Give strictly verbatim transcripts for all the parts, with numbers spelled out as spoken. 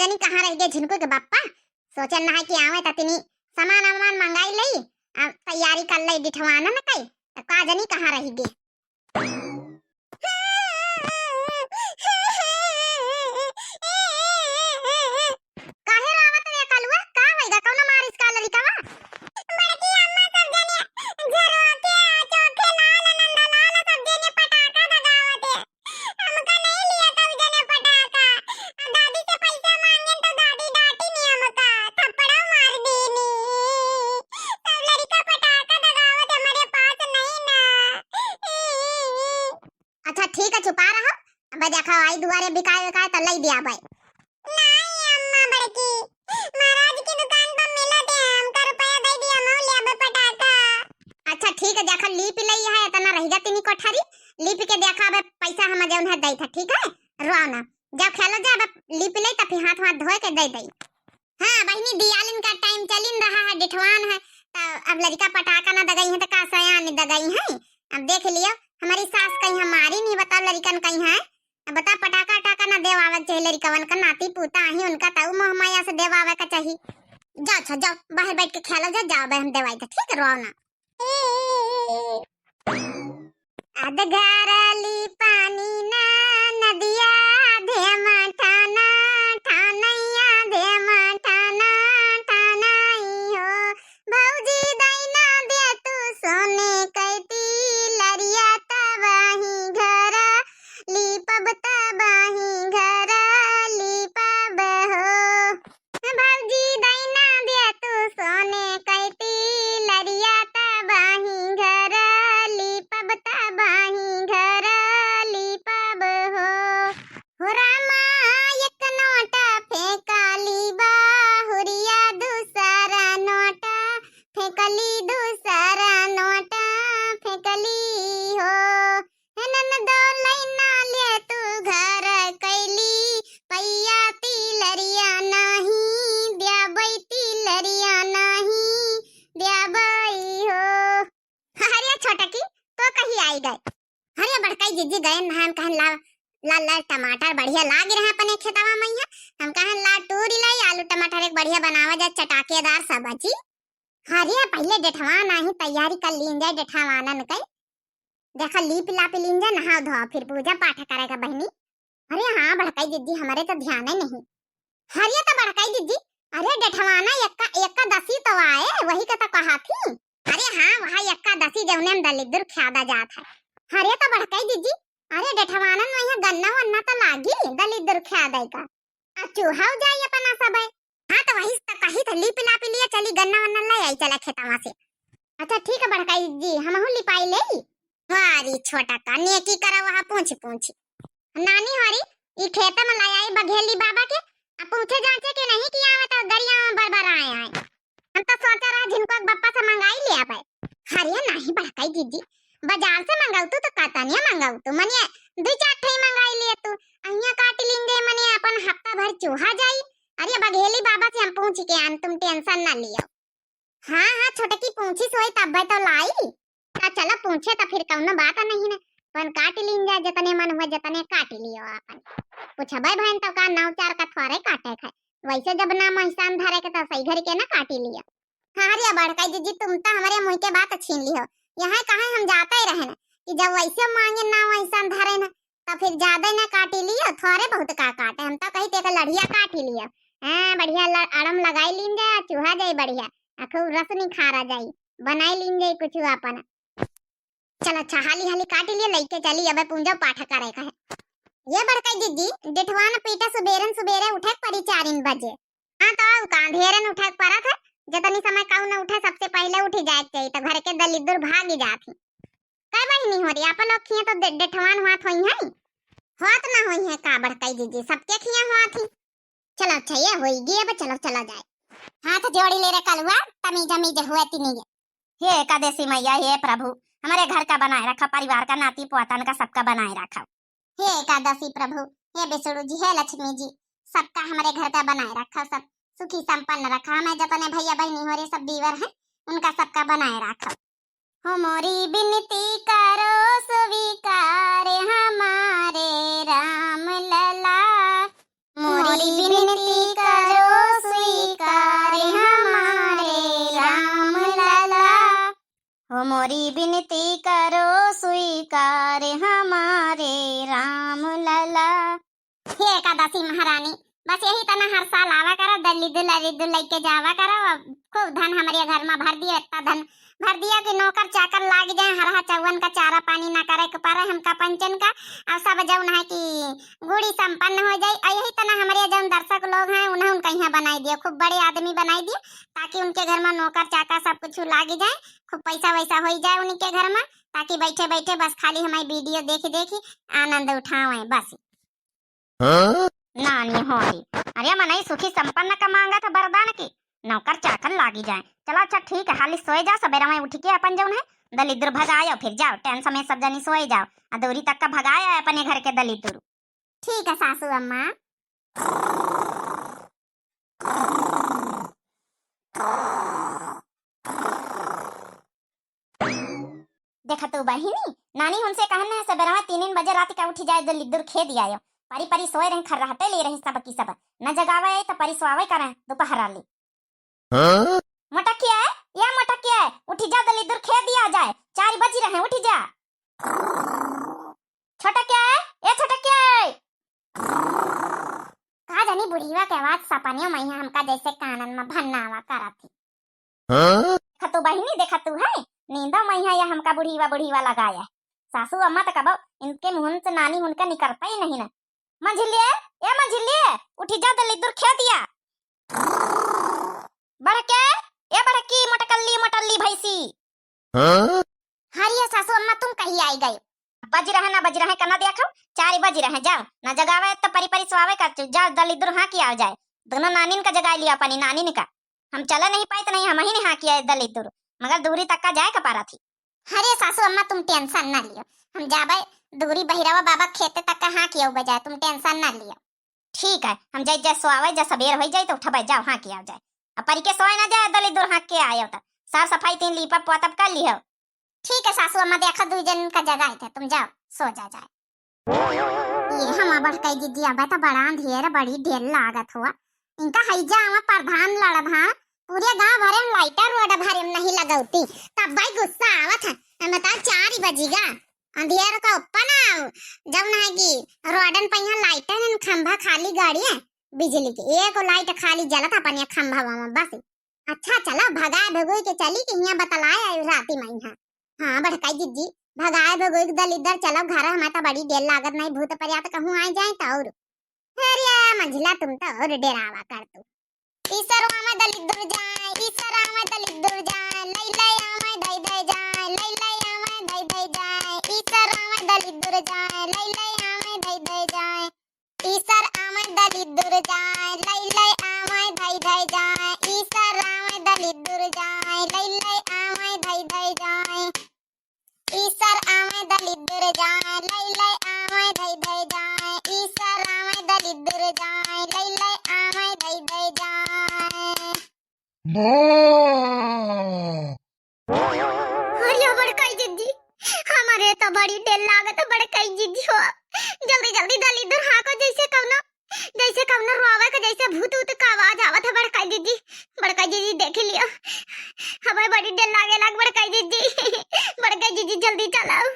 जनी कहाँ रहि गए झिनकू के बप्पा। सोचन ना है कि आवे त तनी सामान वामान मंगाई लई, आ तैयारी कर लई डिठवानन कई, त का जनी कहाँ रहि गए। काहे रोवत रे कलुआ? का होइगा? कौनो मारिस का लड़िकवा? बड़की अम्मा सब जने झरोखे, चोखे, लाल, नंदलाल सब जने पटाखा दगावत है। हमका नहीं लिया तब जने पटाखा। आ दादी से पैसा मांगेन तो दादी डांटी नहीं हमका, थप्पड़ा मार देनी। सब लड़िका पटाखा दगावत, हमरे पास नहीं ना। अच्छा ठीक है, चुपा रहो। अब देखो आई दुआरे बिकाए बिकाए तो लई दिया भाई। नहीं अम्मा बड़की, महाराज की दुकान पर मिलत है, हमका रुपया दे दिया, हम ले आबे पटाखा। अच्छा ठीक है, देखा लीप लई है, इतना रहि जा तीनी कोठरी, लीप के देखा अबे पैसा हम जौन है दई था, ठीक है, रोओ ना, जाओ खेलो जा, अबे लीप लई तब हाथ वाथ धोए के दे दई। हाँ बहिनी, दियालिन का टाइम चलिन रहा है, डिठवान है, त अब लड़िका पटाखा ना दगई है त का सयान दगई है। अब देख लियो, हमारी सास कहीं हमारी नहीं, बताओ लड़िकन कहीं है। अब बता, पटाखा अटाखा ना देवावे के चाही लड़िकवन का, नाती पूता आही उनका तऊ मोह माया से देवावे का चाही। जाओ अच्छा, जाओ बाहर बैठ के खेलो जा, जाओ भाई हम देवाई था, ठीक है, रोओ ना। अध घर लीपानी ना नदिया, आधे माठाना ठानैया, आधे माठाना ठानाई हो। भौजी दैना दे तू सोने कैती लरिया, तब ही घर लीपब, तब ही घर लीपब हो। भौजी दैना दे तू सोने कैती लरिया, तब ही घर लीपब, तब ही घर लीपब हो। हो रामा, एक नोट फेंकाली बाहुरिया, दूसरा नोट फेंकली, दूसरा नोट फेंकली हो। हे ननदो लैना ले तू घर कैली, पैया तिलरिया नाही द्याबै, तिलरिया नाही द्याबै हो। अरे छोटकी, तो कहीं आई गए। अरे बड़काई जिज्जी गए नहान, कहन ला, लाल लाल टमाटर बढ़िया लाग रहे अपने खेतवा में। हम कहन ला टूरी लाई, आलू टमाटर एक बढ़िया बनावा जाए चटाकेदार सब्जी। अरे पहले डेठवान आही, तैयारी कर लीन जाए डेठवानन के। देखा लीप लाप लीन जाए, नहाओ धोओ, फिर पूजा पाठ करेगा बहिनी। अरे हाँ बड़काई जिज्जी, हमारे तो ध्यान ही नहीं। अरे तो बड़काई जिज्जी, अरे डेठवाना एक्का, एकादशी तो आए, वही का तो कहा थी। अरे हाँ, वहाँ एकादशी जौने में दलिद्दुर ख्यादा जात है। अरे तो बड़काई जिज्जी, अरे डेठवानन वहाँ गन्ना वन्ना तो लागी दलिद्दुर ख्यादा का। आ चूहा जाई अपना सब है। हाँ तो वही तो कही था, लीप लाप लिए चली गन्ना वन्ना ले आई चला खेतवा से। अच्छा ठीक है बड़काई जी, हमहू लिपाई ले। वारी छोटा का नेकी करा वहाँ पूछी पूछी। नानी हरी, ई खेत में ले आई बघेली बाबा के, आ पूछे जांचे के नहीं कि आवे तो गरिया में बरबर आए आए। हम तो सोचा रहा झिनको एक बप्पा से मंगाई ले आवे। अरे नहीं बड़काई जिज्जी, बाजार से मंगाऊ तू तो कतनिया मंगाऊ तू, मने दुई चार ठे मंगाई ले तू। अहिया काट लीन दे, मने अपन हफ्ता भर चूहा जाई। अरे बघेली बाबा से हम पूछ के आन, तुम tension ना लियो। हाँ हाँ छोटकी, पूछी सोई तब तो लाई। का चलो पूछे तो फिर कौनो बात नहीं न, अपन काट लीन जा, जतने मन हुआ जतने काट लियो अपन। पूछबे भैन तो का नाव चार का थोड़े काटे खाए, वैसे जब ना महिसान धरे के तो सही घर के ना काटी लियो। हाँ रे बड़काई जिज्जी, तुम तो हमारे मुँह के बात छीन लिहो। यहाँ कहाँ हम जाते ही रहे न कि जब वैसे मांगे ना महिसान धरे न, तो फिर ज्यादा ना काटी लियो, थोड़े बहुत का काटे। हम तो कही तेरे लड़िया काटी लियो। हाँ बढ़िया ल-, अड़म लगाई लीन जाए, चूहा जाई बढ़िया, आ खूब रस निखारा जाई, बनाई लीन जाई कुछ अपन। चल अच्छा, हाली हाली काटी लिए, लइके चली, अबे पूजा पाठ करे का है। ये बड़काई जिज्जी, डेठवान पीटा सुबेरन सुबेरे उठे के परी चारिन बजे। हाँ तो आउ का, अंधेरन उठे के परत है, जतनी समय काऊ न उठे, सबसे पहले उठी जाए के चाहिए, तो घर के दलिद्दुर भागी जात ही। कै बहिनी हो रही, आप लोग खिए तो डे-, डेठवान हुआत होई है? हुआत ना होई है का बड़काई जिज्जी, सबके खिए हुआत ही। चलो अच्छा, ये होई गई, अब चलो चला जाए। हाथ जोड़ी ले रे कलुआ, तमीज अमीज हुए तिनी। हे एकादशी मैया, हे प्रभु, हमारे घर का बनाए रखा, परिवार का, नाती पोतन का, सबका बनाए रखा। हे एकादशी प्रभु, हे विष्णु जी, हे लक्ष्मी जी, सबका हमारे घर का बनाए रखा, सब सुखी संपन्न रखा। हमें जतने भैया बहिनी हो रहे, सब दीवर हैं, उनका सबका बनाए रखा। हो मोरी बिनती करो स्वीकार हमारे राम लला, मोरी बिनती करी बिनती करो स्वीकार हमारे राम लला। हे एकादशी महारानी, बस यही तना हर साल आवा करो, दलिद्दुर ललिद्दुर लइके जावा करो, खूब धन हमरे घर मा भर दियो, इतना धन भर दियो कि नौकर चाकर लाग जाए, हरहा चौवन का चारा पानी ना करे के परे हमका पंचन का, और सब जौन है कि गुड़ी संपन्न हो जाई। और यही तना हमरे जौन दर्शक लोग हैं, उन्हें उनका यहाँ बनाई दियो, खूब बड़े आदमी बनाई दियो, ताकि उनके घर मा नौकर चाकर सब कुछ लाग जाए, खूब पैसा वैसा हो जाए उनके घर मा, ताकि बैठे बैठे बस खाली हमारी video देखी देखी आनंद उठावें बस। हाँ? नानी होरी, अरे मनई सुखी संपन्न का मांगत है वरदान की, नौकर चाकर लागी जाए। चलो अच्छा ठीक है, हाली सोए जाओ, सबेरा में उठ के अपन जौन है दलिद्दुर भगायो, फिर जाओ tension में सब जनी सोए जाओ, आ दूरी तक का भगाया है अपने घर के दलिद्दुर। ठीक है सासू अम्मा। देखा तू बहिनी, नानी उनसे कहन है, सबेरवा तीन बजे रात का उठी जाए, दलिद्दुर खेद आयो। परी परी सोए रही, खर्राटे ले रही सब की सब। न जगावे आए तो परी सोवे करे दोपहरा ले। हाँ? मोटकिया, या मोटकिया, उठी जा, दलिद्दुर खेद आ जाए, चार बजी रहे, उठी जा। छोटकिया, ए छोटकिया। का जानी बुढ़ीवा के आवाज सपनियों में ही हमका जैसे कानन में भन्नावा करत ही। हाँ? देखा तू बहिनी, देखा तू है, नींदो में है या हमका बुढ़ीवा बुढ़ीवा लगाया। सासू अम्मा तो कबो इनके मुंह से नानी उनका निकलता ही नहीं ना। मंझिलिए, ए मंझिलिए, उठी जा, दलिद्दुर खेद आ। बड़के, ए बड़की मोटकल्ली मोटल्ली भैंसी। हाँ? हरिया सासू अम्मा तुम कहीं आई गई? बजी रहे ना बजी रहे, कना देखो, चार बजी रहे, जाओ, ना जगावे तो परी परी सुआवे कर चु, जाओ दलिद्दुर हाँकी आओ जाए, दोनों नानिन का जगाई लियो अपनी नानिन का। हम चले नहीं पाए तो नहीं, हम ही नहीं हाँकी आए दलिद्दुर, मगर दूरी तक का जाए का पारा थी। अरे सासू अम्मा तुम tension ना लियो, हम जाबे दूरी बहिरवा बाबा खेते तक का हाँकी आउ बजाए, तुम tension ना लियो। ठीक है, हम जाई, जाई सोआवे, जा सबेर होई जाई तो उठबे, जाओ हाँकी आओ जाए। अब परी के सोए ना जाए, दलिद्दुर हाँक के आयो त साफ सफाई तीन लीपब पोतब कर लिहो। ठीक है सासू अम्मा, देखो दुई जन का जगह है, तुम जाओ सो जा जाए। ये हम बड़कई जिज्जी, अब तो बड़ा अंधेर, बड़ी ढेर लागत हुआ। इनका हैजा आवा प्रधान लड़धान, पूरे गांव भरे में लाइटर रोड भरे में नहीं लगौती, तब भाई गुस्सा आवत है। हम बता चार ही बजिगा, अंधेर का ऊपर ना, जब ना है कि रोडन पे यहाँ लाइटन खंभा खाली गाड़ी है, बिजली के एको लाइट खाली जलत अपन ये खंभा में बस। अच्छा चलो भगाए भगोई के चली कि हियाँ बतलाए आई राती में यहाँ। हाँ बड़काई जिज्जी, भगाए भगोई के दलिद्दर चलो घर, हमारे तो बड़ी देर लागत नहीं, भूत प्रेत कहूँ आ जाए तो और। अरे मंझिला तुम तो और डेरावा कर तू। ईसर आवे दलिद्दर जाए, ईसर आवे दलिद्दर जाए, लई लई आवे धई धई जाए, लई लई आवे धई धई जाए, ईसर आवे दलिद्दर जाए, लई लई आवे धई धई जाए। ईसर आवे दलिद्दर जाए, लई लई आवे धई धई जाए, ईसर आवे दलिद्दर जाए, लई लई आवे धई धई जाए। ईसर आवे दलिद्दर जाए, लई लई आवे धई धई जाए, ईसर आवे दलिद्दर जाए, लई लई आवे धई धई जाए। माँ! अरे बड़काई जिज्जी, हमारे तो बड़ी डेर लागत है बड़काई जिज्जी हो। जल्दी जल्दी दलिद्दर हाँको, जैसे कौनो, जैसे कौनो रोवे के, जैसे भूत ऊत का आवाज आवत है बड़काई जिज्जी। बड़काई जिज्जी देख लियो, हमें बड़ी डेर लागे लाग बड़काई जिज्जी। बड़काई जिज्जी जल्दी चलाओ।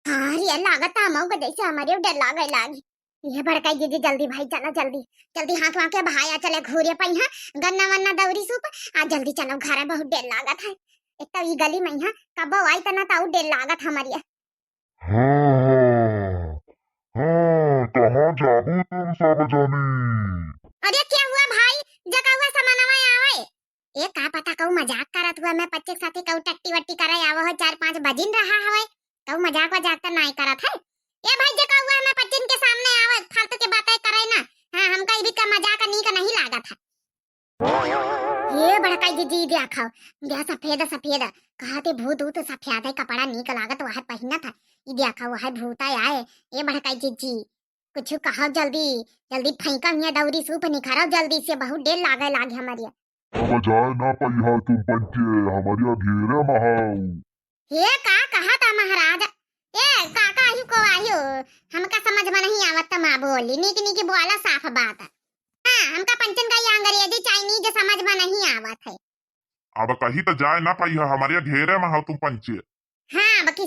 हाँ, अरे लागत है मऊ के जैसे हमारे डेर लागे लाग। ये बड़काई जिज्जी जल्दी भाई चलो जल्दी, जल्दी हाँक वाँक के भाया चले घूरे पइहाँ, गन्ना वन्ना दौरी सूप, आ जल्दी चलो घर, बहुत डेर लागत है। एक तो ई गली में यहाँ कबो आई तना तो डेर लागत हमारी। हाँ, हाँ, हाँ, कहाँ जाबू तुम सब जनी? अरे क्या हुआ भाई, जका हुआ समानवा आवे। ए, का पता कऊ मजाक करत हुआ, मैं पच्चे के साथे कऊ टट्टी वट्टी करे आवा हो, चार पाँच बजिन रहा हवे, कऊ मजाक वजाक त नाई करत है। ए भाई, जे कऊ हुआ मैं पच्चिन के सामने आवा, फालतू के बातें करे ना। हाँ, हमका इबी का मजाक नीक नहीं लागत है। ए बड़काई जिज्जी, ई देखो, द्या सफेद सफेद, कहते भूत ऊत सफेद है, कपड़ा नीक लागत वह पहिनत है। ई देखो, वह भूत आए। ए बड़काई जिज्जी, कुछ कहो जल्दी, जल्दी फेंका हियाँ दौरी सूप निखरो जल्दी से, बहुत डेर लागे लागे हमारे। अब जाए ना पइहा तुम पंचे, हमारे घेरे में हाउ। हे का कहा था महाराज? ए का का आयु को आयु, हमका समझ में नहीं आवत, त माँ बोली नीक नीक बोला साफ बात। हाँ, हमका पंचन का ये अंग्रेजी चाइनीज समझ में नहीं आवत है। अब कहीं तो जाए ना पइहा, हमारे घेरे में हाउ तुम पंचे।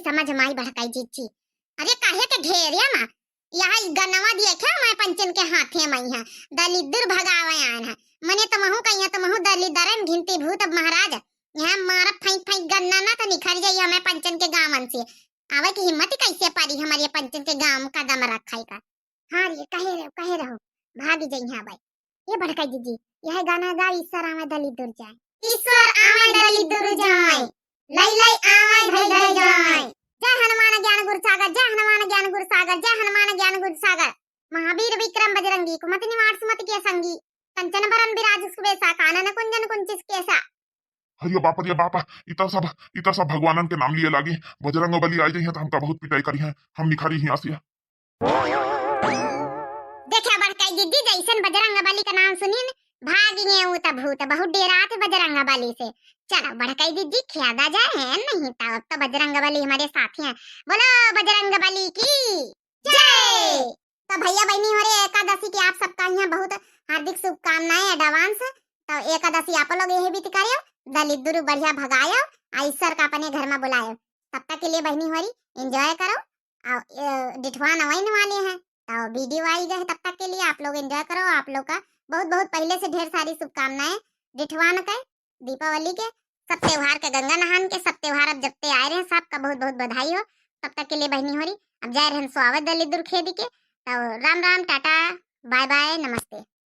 समझ माई बड़काई जिज्जी। अरे काहे के घेरिया मा? यह गनवा दिए क्या मैं पंचन के हाथे मई है, दलिद्दुर भगावे आयन है। मने तुमहू कहिया, तुमहू दलिद्दरन घिनती भूत अब महाराज। यहाँ मारा फेंक फेंक गन्ना ना तो निखर जाई हमें पंचन के गाँवन से। आवे की हिम्मत ही कैसे पारी हमारे पंचन के गाँव में कदम रखाई का। हाँ रे, कहे रहो, कहे रहो, भाग जाई यहाँ बाई। ये बड़काई जिज्जी, यह गाना गा, ईश्वर आवे दलिद्दुर जाए। ईश्वर आवे दलिद्दुर जाए, लई लई आवे धई धई जाए। जय हनुमान ज्ञान गुण सागर, जय हनुमान ज्ञान गुण सागर, जय हनुमान ज्ञान गुण सागर। महावीर विक्रम बजरंगी, कुमति निवार सुमति के संगी। कंचन बरन विराज सुबेसा, कानन कुंचन कुंचित केसा। अरे बाप रे बाप, इतना सब, इतना सब भगवानन के नाम लिए लागी। बजरंग बली आई जाइए तो हमका बहुत पिटाई करी है, हम निखरी हियाँ से। देखा बड़काई जिज्जी, जैसन बजरंग बली का नाम सुनिन, भाग गए ऊ त भूत, बहुत डेरात बजरंग बली से। चलो बड़काई जिज्जी, खेदा जाए है नहीं तो अब तो बजरंग बली हमारे साथ हैं। बोलो बजरंग बली की जय। तो भैया बहनी हो रे, एकादशी की आप सबका यहाँ बहुत हार्दिक शुभकामनाएं advance। तो एकादशी आप लोग यही बीत करियो, दलिद्दुर बढ़िया भगायो, आ ईश्वर का अपने घर में बुलायो। तब तक के लिए बहनी हो री, enjoy करो। और, ए, डिठवान वही वाले हैं, तो video आई गए, तब तक के लिए आप लोग enjoy करो। आप लोग का बहुत बहुत पहले से ढेर सारी शुभकामनाएं डिठवान के, दीपावली के, सब त्योहार के, गंगा नहान के, सब त्योहार अब जब ते आए रहे, सबका बहुत बहुत बधाई हो। तब तक के लिए बहनी हो री, अब जाए रहन सोआवे दलिद्दुर खेदी के। तो राम राम, टाटा, bye bye, नमस्ते।